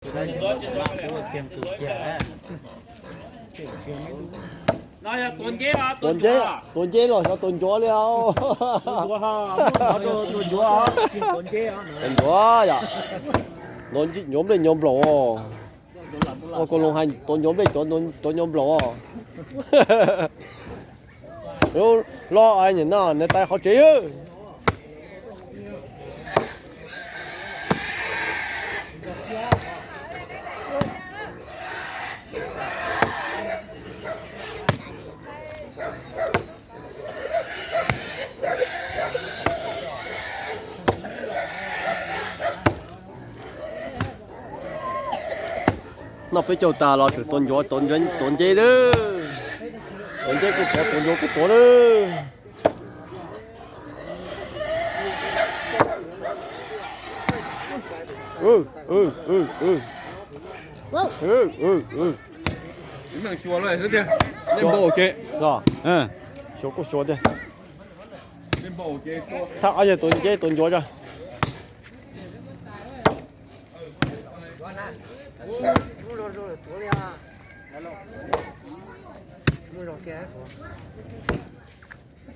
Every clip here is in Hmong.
Tuav nceb, tuav nceb los xyov tuav ncuav li os. Tuav ncuav yom. Ncuav nplej ncuav nplaum. Ua koj loo hais tuav ncuav nplej tuav ncuav nplaum os. Lub hlob nyiam noj nws tais qhov tsev. Noj peb caug tas los tseem tuav ncuav tuav nceb lawm. Tuav nceb kuj tuav, tuav ncuav kuj tuav lawm. Xyuas kuj xyuas tiag. Thaj qab yog tuav nceb tuav ncuav tso.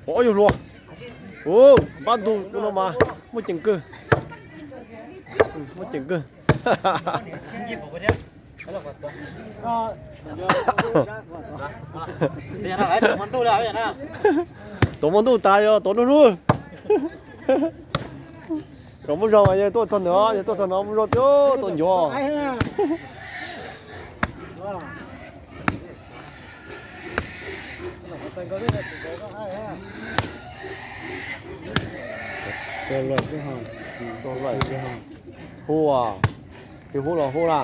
Pom ob yug hluas. Npab ntug no mas muaj ceem kawg. Muaj ceem kawg. Tuav hmo ntuj tas yog tuav nruab hnub. Kom muaj zog mas yog tuaj txog ntawd, yog tuaj txog no muaj zog tiag, tuav ncuav. Hu, tsis hu los hu na.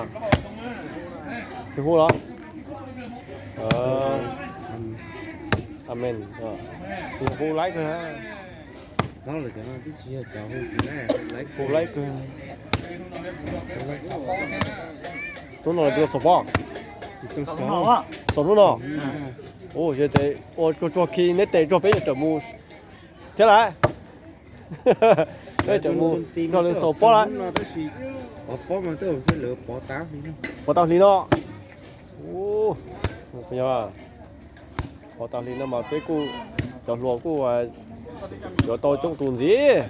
Tsis hu los? Amen. Hu laib kawg. Hu laib kawg. Hnub no los tsis tau xaus pob? Xaus hnub no. Ua tsuag tsuag khi neb tes tsuag peb yuav rawm mus thiab lawm. Peb rawm mus nrog lawv xaus pob lawm. Pov tau hli no. Pov tau hli no mas peb kuj, cov hluas kuj yuav tau coob tus ntxiv.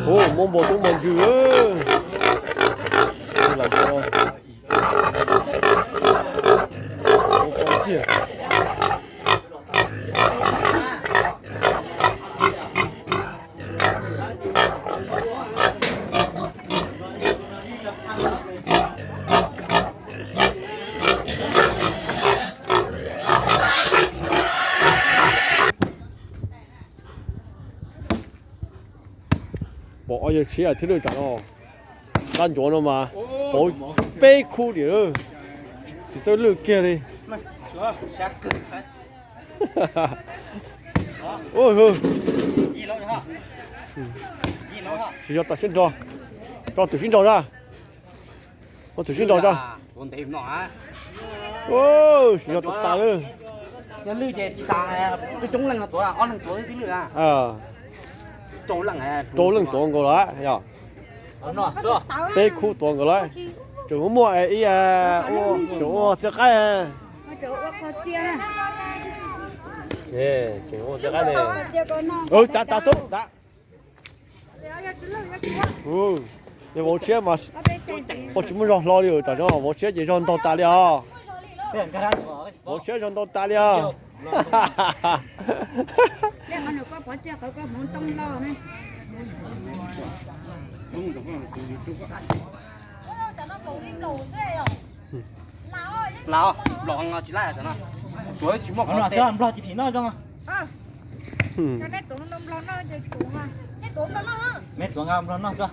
Ua, muab npua tub npua ntswg. Pom ob yawg tshiab thiab lwj tsam no. Qab ncuav no mas pauv peb khub diam, tsis txawj lwj kiag li. Tsis yog tas siab nrog, tso twm sib nrog na. Tso twm sib nrog tso. Tsis yog tas tas li. Rau leej tuav nkaus lawm yog. Peb khub tuav nkaus lawm. Tseem muaj ib, tseem ua txiab qaib. Tseem ua txiab qaib ne. Tsa tsa tub tas. Vauv tshiab mas, ua tsis muaj zog hlo li, tam sim no vauv tshiab ces zog ntau tas li os. Vauv tshiab zog ntau tas li os. Nplog tsis phim noj zoo. Me tuav nplog noj xwb.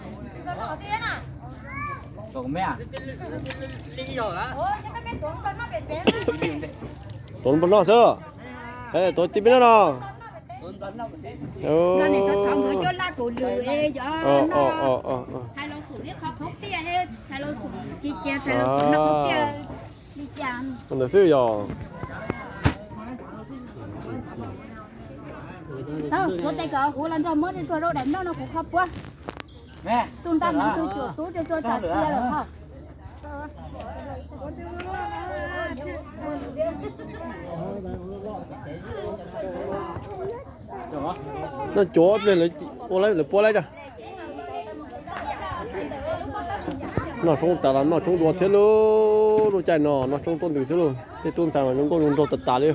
Tuav nplog noj xwb. Tuav tib peb noj no. Ntawd xwb yog. Tau, kuv tes kom kuv los nrog muab rau daim nplooj no kuv kho puab. Tus ntaj hneev tus cuam xub rau rau tsam cia lawm ho. Noj cuav pliag lawv puab lawm. Noj tshoob tas los noj tshoob dua thiab lauj. Lub caij no noj tshoob tuaj ntws xwb lauj. Tej tub ntxhais mas zoo nkauj zoo nraug tas tas li.